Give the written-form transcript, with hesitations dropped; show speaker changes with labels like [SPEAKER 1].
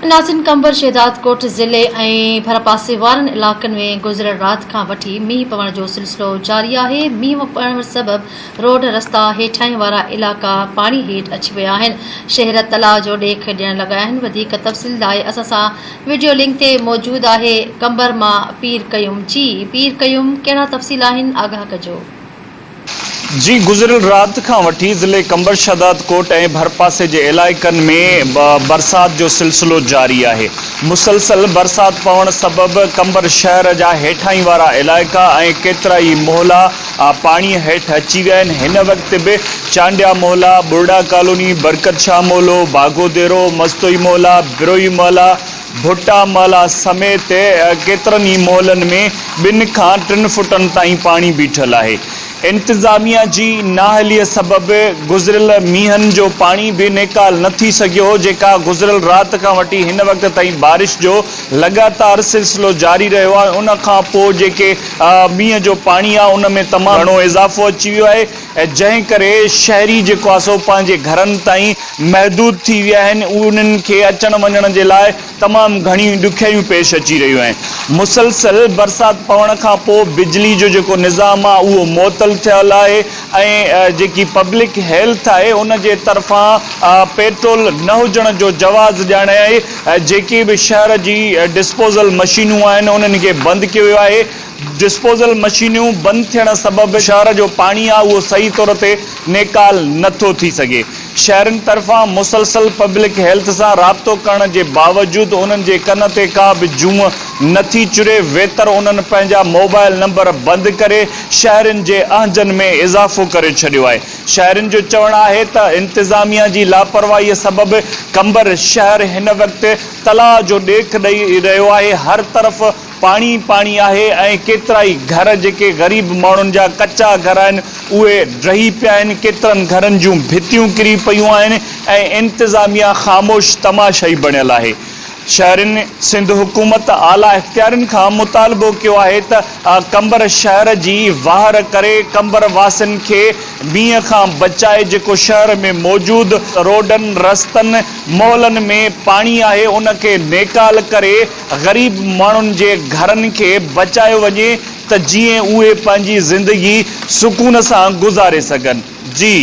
[SPEAKER 1] ناظرين قمبر شهدادڪوٽ ضلعي ۽ ڀرپاسي وارن علائقن ۾ گذريل رات کان وٺي مينهن پوڻ جو سلسلو جاري آهي، مينهن پوڻ سبب روڊ رستا هيٺاهين وارا علائقا پاڻي هيٺ اچي ويا آهن، شهر تلاء جو ڏيک ڏيڻ لڳا آهن، وڌيڪ تفصيل لاء اسان سان وڊيو لنڪ تي موجود آهي قمبر مان پير قيوم جي پير قيوم ڪهڙا تفصيل آهن آگاهه ڪجو.
[SPEAKER 2] جي گذريل رات کان وٺي ضلعي قمبر شهدادڪوٽ ۽ ڀرپاسي جي علائقن ۾ برسات جو سلسلو جاري آهي. مسلسل برسات پوڻ سبب قمبر شهر جا هيٺائين وارا علائقا ۽ ڪيترائي محلا پاڻي هيٺ اچي ويا آهن. هن وقت به چانڊيا محلا، ٻرڙا ڪالوني، برڪت شاهه محلو، باگو ديرو، مستوئي محلا، بروهي محلا، ڀٽا محلا سميت ڪيترن ئي محلن ۾ ٻن کان ٽن فٽن تائين پاڻي بيٺل آهي. انتظاميا جي نااهليء سبب گذريل مينهن جو پاڻي به نيڪال نه ٿي سگهيو هو جيڪا گذريل رات کان وٺي هن وقت تائين بارش جو لڳاتار سلسلو جاري رهيو آهي ان کان پوء جيڪي مينهن جو پاڻي آهي ان ۾ تمام گهڻو اضافو اچي ويو آهي جنهن ڪري شهري جيڪو آهي سو پنهنجي گهرن تائين محدود ٿي ويا آهن انهن کي اچڻ وڃڻ جي لاء تمام گهڻيون ڏکيائيون پيش اچي رهيون آهن مسلسل برسات پوڻ کان پوء بجلي جو جيڪو نظام آهي اهو معطل ٿيل آهي ۽ جيڪي پبلڪ هيلٿ آهي ان جي طرفان پيٽرول نه هجڻ جو جواز ڄاڻائي جيڪي به شهر جي ڊسپوزل مشينون آهن انهن کي بند ڪيو ويو آهي ڊسپوزل مشينيون بند ٿيڻ سبب شهر جو پاڻي آهي اهو صحيح طور تي نيڪال نه ٿو ٿي سگهي. شهرين طرفان مسلسل پبلڪ هيلٿ سان رابطو ڪرڻ جي باوجود انهن جي ڪن تي ڪا به جونء نه ٿي چري ويتر انهن پنهنجا موبائل نمبر بند ڪري شهرين جي اهنجن ۾ اضافو ڪري ڇڏيو آهي. شهرين جو چوڻ آهي ته انتظاميا جي لاپرواهي سبب قمبر شهر هن وقت تلاء جو ڏيک ڏئي رهيو آهي هر طرف پاڻي ئي پاڻي آهي ۽ ڪيترائي گهر جيڪي غريب ماڻهن جا ڪچا گهر آهن اهي ڊهي پيا آهن ڪيترن گهرن جون ڀتيون ڪري پيون آهن ۽ انتظاميا خاموش تماشائي بڻيل آهي شهرين سنڌ حڪومت اعليٰ اختيارين کان مطالبو ڪيو آهي ته قمبر شهر جي واهر ڪري قمبر واسين کي مينهن کان بچائي جيڪو شهر ۾ موجود روڊن رستن محلن ۾ پاڻي آهي ان کي نيڪال ڪري غريب ماڻهن جي گهرن کي بچايو وڃي ته جيئن اهي پنهنجي زندگي سڪون سان گذاري سگهن. جي.